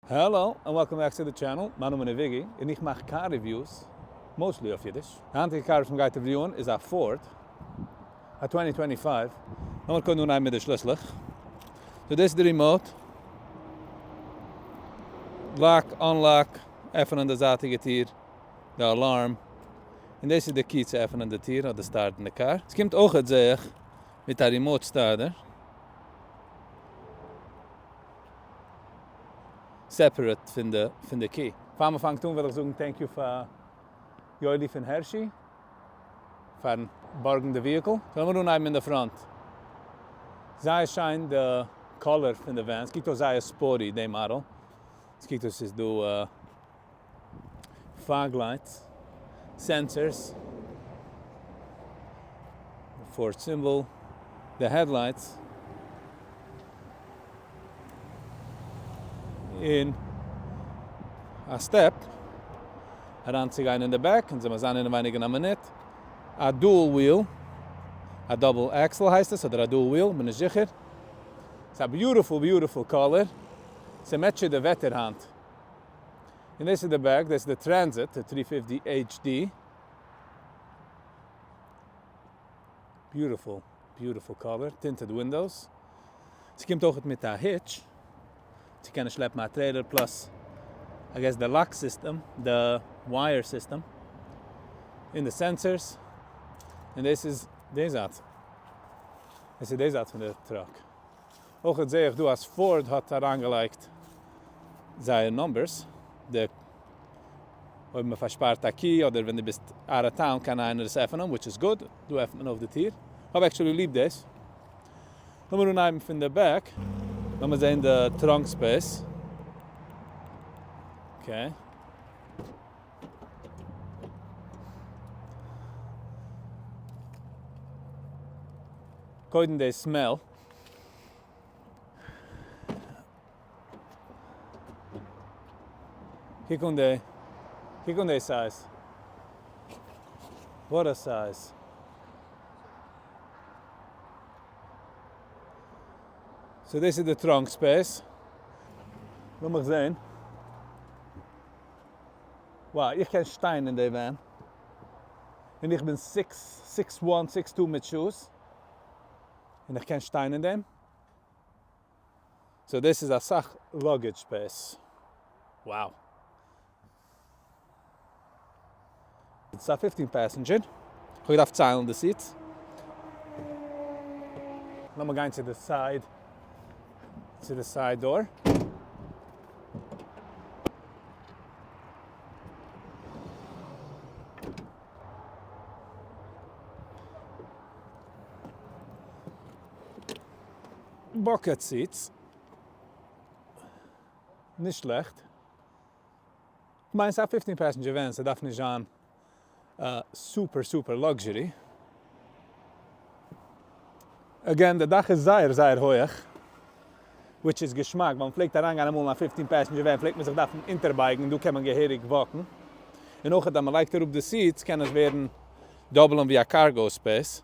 Hello and welcome back to the channel, מיין נאמען איז וויגי און איך מאך car reviews, mostly אויף אידיש. די היינטיגע קאר וואס מ'גייט review ען איז א Ford, א twenty twenty five. לאמיר קודם אנהייבן מיט די שליסלעך. So דאס איז די remote, lock, unlock, עפענען די זייטיגע טיר, די alarm, און דאס איז די key צו עפענען די טיר אדער start ן די קאר. עס קומט אויכעט זעה איך מיט א remote starter. Separate פון די פון די key. פאר מען פאנגט אן וויל איך זאגן thank you פאר יואלי פון הערשי פארן בארגן די vehicle. לאמיר אנהייבן אין די front. זייער שיין די color פון די van, ס'קוקט אויס זייער sporty די מאדעל. ס'קוקט אויס ס'איז דא fog lights, sensors, Ford symbol, די headlights, און א step אריינצוגיין אין די back, אונז וועמיר זיין אינעווייניג אין א מינוט, א dual wheel, א double axle הייסט עס, אדער א dual wheel, כ'בין נישט זיכער, ס'איז א beautiful beautiful color, ס' match ט די וועטער היינט. און דאס איז די back, דאס איז די Transit, די three fifty HD. Beautiful, beautiful color, tinted windows. ס'קומט אויך מיט א hitch, צו קענען שלעפן א trailer plus I guess די lock system, די wire system, און די sensors, און דאס איז די זייט, דאס איז די זייט פון די truck. אויך זעה איך דא אז Ford האט אריינגעלייגט זייער numbers, די אויב מען פארשפארט א key אדער ווען דו ביסט out of town קען איינער עס עפענען which is good, דא עפנט מען אויף די טיר, כ'האב actually ליב דאס. לאמיר אנהייבן פון די back, לאמיר זעהן די trunk space, okay. קודם די smell. קוק אן די, קוק אן די size. What a size. So דאס איז די trunk space. לאמיך זעהן. Wow, איך קען שטיין אין די van. און איך בין six, six one, six two מיט shoes. און איך קען שטיין אין דעם. So דאס איז אסאך luggage space. Wow. ס'איז א fifteen passenger. כ'האב געדארפט ציילן די seats. לאמיר גיין צו די side, צו די side door. Bucket seats, נישט שלעכט. כ'מיין ס'איז א fifteen passenger van ס'דארף נישט זיין super super luxury. Again די דאך איז זייער זייער הויעך, which איז געשמאק ווייל מ'פלעגט אריינגיין אמאל אין א fifteen passenger van פלעגט מען זיך דארפן אונטערבייגן, דא קען מען געהעריג walk ן. און אויך אז מ'לייגט אראפ די seats קען עס ווערן double ן ווי א cargo space.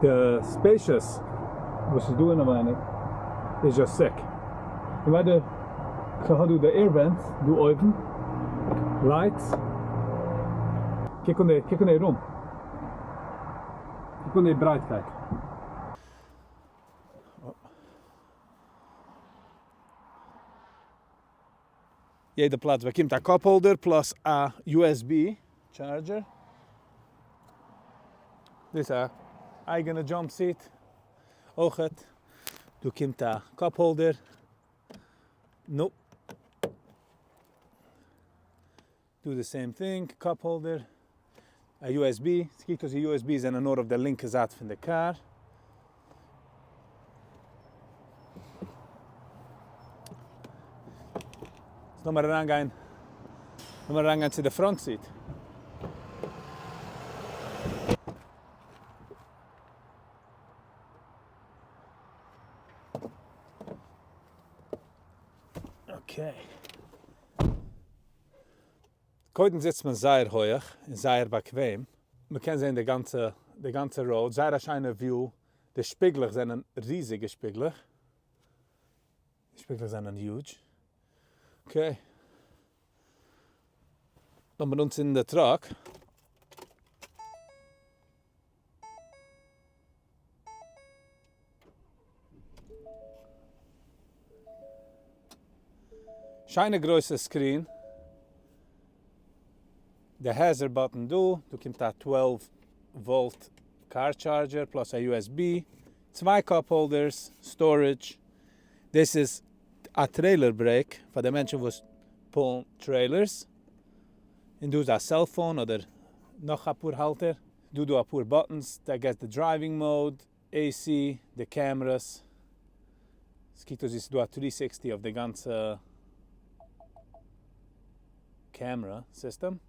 די spacious וואס איז דא אינעווייניג איז just sick. און ביי די ס'האט דא די air vents דא אויבן, lights, קוק אן די קוק אן די room, קוק אן די ברייטקייט. יעדע פלאץ באקומט א cup holder plus א USB charger. דאס א אייגענע jump seat אויכעט. דא קומט א cup holder. נו. דא די same thing, cup holder. א USB, ס'קוקט אויס די USB זענען נאר אויף די לינקע זייט פון די קאר. לאמיר אריינגיין, לאמיר אריינגיין צו די front seat. Okay. קודם זיצט מען זייער הויעך און זייער באקוועם, מען קען זען די גאנצע די גאנצע road, זייער א שיינע view. די שפיגלעך זענען ריזיגע שפיגלעך. די שפיגלעך זענען huge. Okay. לאמיר אנצינדן די truck. שיינע גרויסע screen. די hazard button דא, דא קומט א 12 volt car charger plus א USB, צוויי cup holders, storage, דאס איז א trailer brake פאר די מענטשן וואס pull ן trailers, און דא איז א cellphone אדער נאך אפאר האלטער, דא דא אפאר buttons, דא גייט די driving mode, AC, די cameras, עס קוקט אויס ווי ס'איז דא א 360 אויף די גאנצע camera system.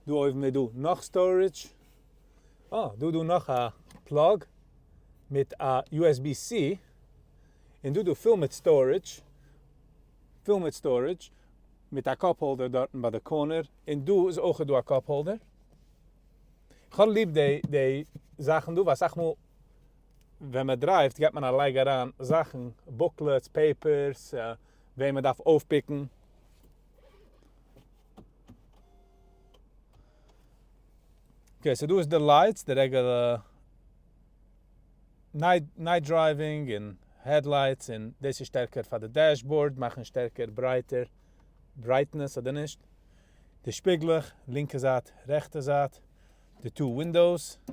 דא אויבן איז דא נאך storage, אה, דא איז דא נאך א plug מיט א USB-C, און דא דא פול מיט storage, פול מיט storage, מיט א cup holder דארטן ביי די corner, און דא איז אויך דא א cup holder. איך האב ליב די די זאכן דא, ווייל אסאך מאל ווען מען drive ט געבט מען א לייג אריין זאכן, booklets, papers, וועם מען דארף אויפ pick ן. Okay, so דא איז די lights, די regular night driving און headlights, און דאס איז שטערקער פאר די dashboard, מאכן שטערקער brighter, brightness אדער נישט. די שפיגלעך, לינקע זייט, רעכטע זייט, די two windows.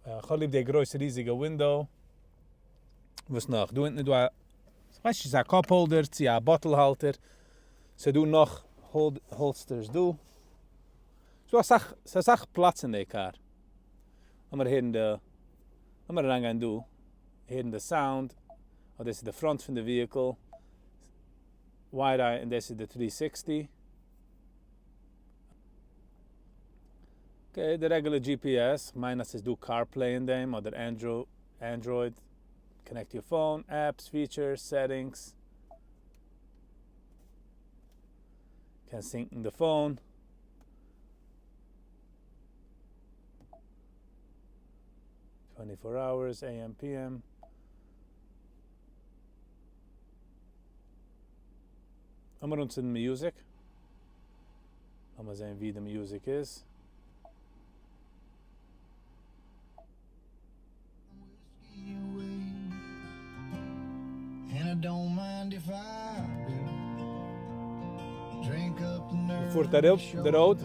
איך האב ליב די גרויסע ריזיגע window. וואס נאך? דא אונטן איז דא א, כ'ווייס נישט צו ס'איז א cup holder צו א bottle האלטער. ס'איז דא נאך holsters דא. ס'איז דא אסאך, ס'איז אסאך פלאץ אין די קאר. לאמיר הערן די, לאמיר אריינגיין דא, הערן די סאונד. אה, דאס איז די front פון די vehicle. Wide eye און דאס איז די 360. Okay, די regular GPS, כ'מיין אז ס'איז דא CarPlay אין דעם, אדער Android, connect your phone, apps, features, settings. קענסט sync ן די phone. 24 hours, AM PM. לאמיר אנצינדן music. לאמיר זען ווי די music איז. מ'פארט אראפ די road.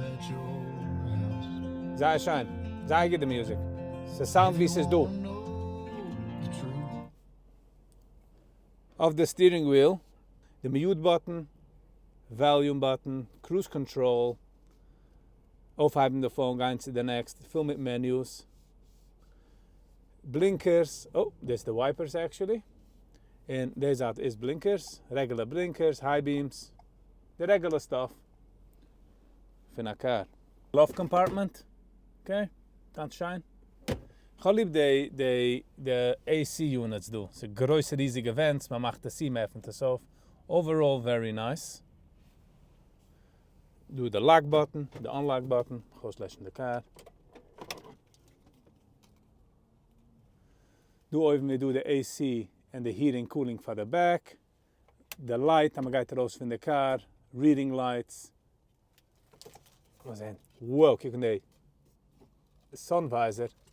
זייער שיין. זייער גוט די music. ס' sound ווי ס'איז דא. אויף די steering wheel, די mute button, volume button, cruise control, אויפהייבן די phone, גיין צו די next, פול מיט menus, blinkers, oh, דאס איז די wipers actually, און די זייט איז blinkers, regular blinkers, high beams, די regular stuff פון א קאר. Glove compartment, okay, גאנץ שיין. כ'האב ליב די די די AC units דא, ס'איז גרויסע ריזיגע vents, מ'מאכט עס צו מ'עפענט עס אויף, overall very nice. דא איז די lock button, די unlock button, כ'וועל אויסלעשן די קאר. דא אויבן איז דא די AC און די heating cooling פאר די back, די light אז מ'גייט ארויס פון די קאר, reading lights. לאמיר זעהן, wow קוק אן די sun visor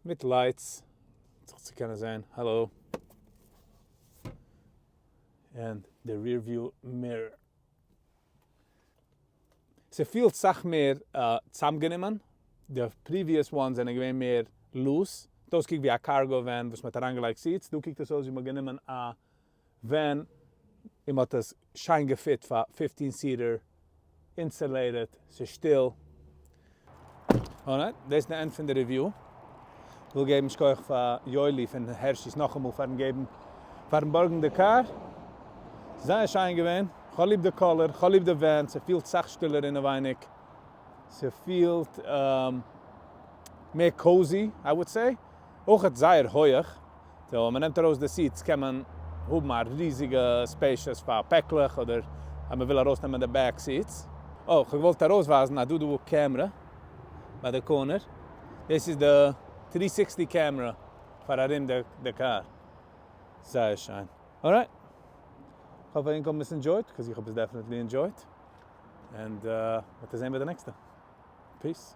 מיט lights זיך צו קענען זעהן, האלא, און די rear view mirror. ס'פילט סאך מער צאמגענומען, די previous ones זענען געווען מער loose, דאס קוקט ווי א cargo van וואס מ'האט אריינגעלייגט seats, דא קוקט עס אויס ווי מ'האט גענומען א ווען און מ'האט עס שיין גע fit פאר 15 seater, insulated, ס'איז שטיל. Alright, דאס איז די end פון די review. כ'וויל געבן שכוח פאר יואלי פון הערשי'ס נאכאמאל פארן געבן פארן בארגן די קאר. זייער שיין געווען. כ'האב ליב די color, כ'האב ליב די van, ס'פילט סאך שטילער אינעווייניג. ס'פילט מער cozy, I would say. אויכעט זייער הויעך, so ווען מ'נעמט ארויס די seats קען מען האבן א ריזיגע spacious פאר פעקלעך אדער אז מ'וויל ארויסנעמען די back seats. אה, כ'האב געוואלט ארויסווייזן אז דא דא camera. ביי די corner. דאס איז די 360 camera פאר ארום די קאר. זייער שיין. Alright. איך האף ענק האבן עס enjoyed, because איך האב עס definitely enjoyed. And מ'וועט זען ביי די נעקסטע. Peace.